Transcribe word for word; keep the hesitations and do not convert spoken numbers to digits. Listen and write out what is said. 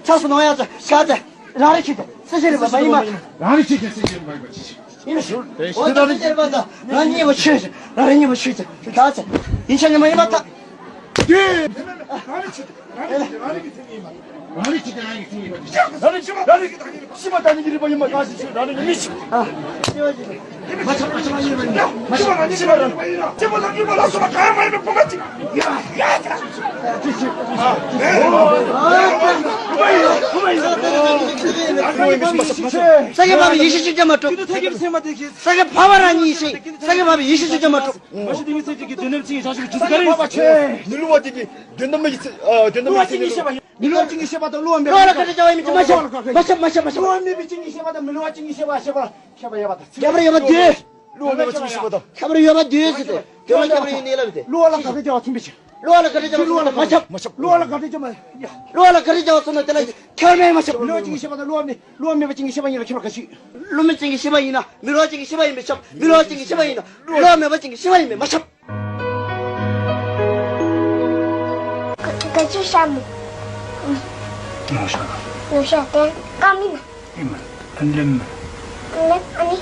ཚ་སུ་ནང་ཡ་ཚ་ག་ཚ་རང་རེ་ཁྱེད་ཚ་སེ་ཤེ་རེ་བ་མ་ཡིན་མ། རང་རེ་ཁྱེད་ཚ་སེ་ཤེ་རེ་བ་མ་ཡིན་མ། ཡིན་མ་ཤོར། འོ་ད་སེ་ཤེ་རེ་བ་ད་རང་ཉེ་བ་ཆོས་ཤིག་རང་རེ་ཉེ་བ་ཆོས་ཚ་ད་ཚ་ཡིན་ཆ་ཉེ་མ་ཡིན་མ་ད། རང་རེ་ཁྱེད་ཚ་རང་རེ་ཁྱེད་ཚ་རང་རེ་ཁྱེད་ཚ་ཡིན་མ། རང་རེ་ཁྱེད་ཚ་རང་རེ་ཁྱེད་ཚ་ཡིན་མ། རང་རེ་ཁྱེད་ཚ་རང་རེ་ཁྱེད་ཚ་ཤི་མ་ད་ནི་ཡིན་པ་ཡིན་མ་ག་ཤི་ཤི་རང་རེ་མི་ཤི། ཨ། ཤི་བ་ཡིན། མ་ཆགས་མ་ཆགས་མ་ཡིན་པ་ཡིན། མ་ཆགས་མ་ཆགས་མ་ཡིན་པ་ཡིན། ཅི་མ་ལ་ཉི་མ་ལ་སོ་མ་ག་མ་ཡིན་པ་བུ་མ་ཅིག་ཡ་ཡ་ཡ། ཅི་ཅི། ཨ། ས་གའི་བབ་ཡེ་ཤེས་ཅིག་ཀྱང་མ་གྲུབ། ས་གའི་བབ་ཡེ་ཤེས་ཅིག་ཀྱང་མ་གྲུབ། ས་གའི་བབ་རང་ཉིད་ཤེས། ས་གའི་བབ་ཡེ་ཤེས་ཅིག་ཀྱང་མ་གྲུབ། མ་གཞི་དེ་མི་ཚེ་གཅིག་གི་དོན་དམ་ཚིག་ཡིན་ཆ་ཞིག་གི་ཇི་སི་ཀ་རེད། མི་བསླུ་བ་དེ་གི་དོན་དམ་མི་ཚེ་ཨ་དོན་དམ་མི་ཚེ་ནི་བསླུ་བ་དེ་གི་ཤེས་པ་ཡིན། མི་བསླུ་བ་ཅན་གྱི་ཤེས་པ་དང་བསླུ་བ་མེད་པ། བསླུ་བ་ལ་བཀའ་དྲིན་བྱ་བ་ཡིན་མི་ཅི་མ་ཤེས། མ་ཤེས་མ་ཤེས་མ་ཤེས། བསླུ་བ་མེད་པའི་ཅན་གྱི་ཤེས་པ་དང་མི་བསླུ་བ་ཅན་གྱི་ཤེས་པ་ཤེས་པ་ཤེས་པ་ཡོད་པ་དང་། ཁྱད་པར་ཡོད་པ་དུས། བསླུ་བ་མེད་པ་ཅན་གྱི་ཤེས་པ་དང་། ཁྱད་པར་ཡོད་པ་དུས་ཟེར་ཏེ། དོན་ལ་ཁྱད་པར་ཡོད་ནི་ལབ་སྟེ། བསླུ་བ་ལ་དགག་པའི་བྱ་བ་མཚུངས་པའི་ཕྱིར། བསླུ་བ་ལ་དགག་པའི་བྱ་བ་མཚུངས་པ་མ་ཁྱབ། མ་ཁྱབ། བསླུ་བ་ལ་དགག་པའི་བྱ་བ་མཚུངས་ན་དེ་ལ་ཁྱད་པར་མེད་མ་ཁྱབ། མི་བསླུ་བ་ཅན་གྱི་ཤེས་པ་དང་བསླུ་བ་མེད། བསླུ་བ་མེད་པ་ཅན་གྱི་ཤེས་པ་གཉིས་ལ་ཁྱད་པར་ག་ཞིག་བསླུ་མེད་ཅན་གྱི་ཤེས་པ་ཡིན་ན་མི་བསླུ་བ་ཅན་གྱི་ཤེས་པ་ཡིན་ན་བསླུ་བ་མེད་པ་ཅན་གྱི་ཤེས་པ་ཡིན་པས་མ་ཁྱབ། ག་ཚོད་ཤ་མོ། ནོ་ཤ། ནོ་ཤ་དེ་ཀ་མིན་ན། ཨེ་མ། ཨན་ལེམ། ཨན་ལེམ་ཨ་ནི།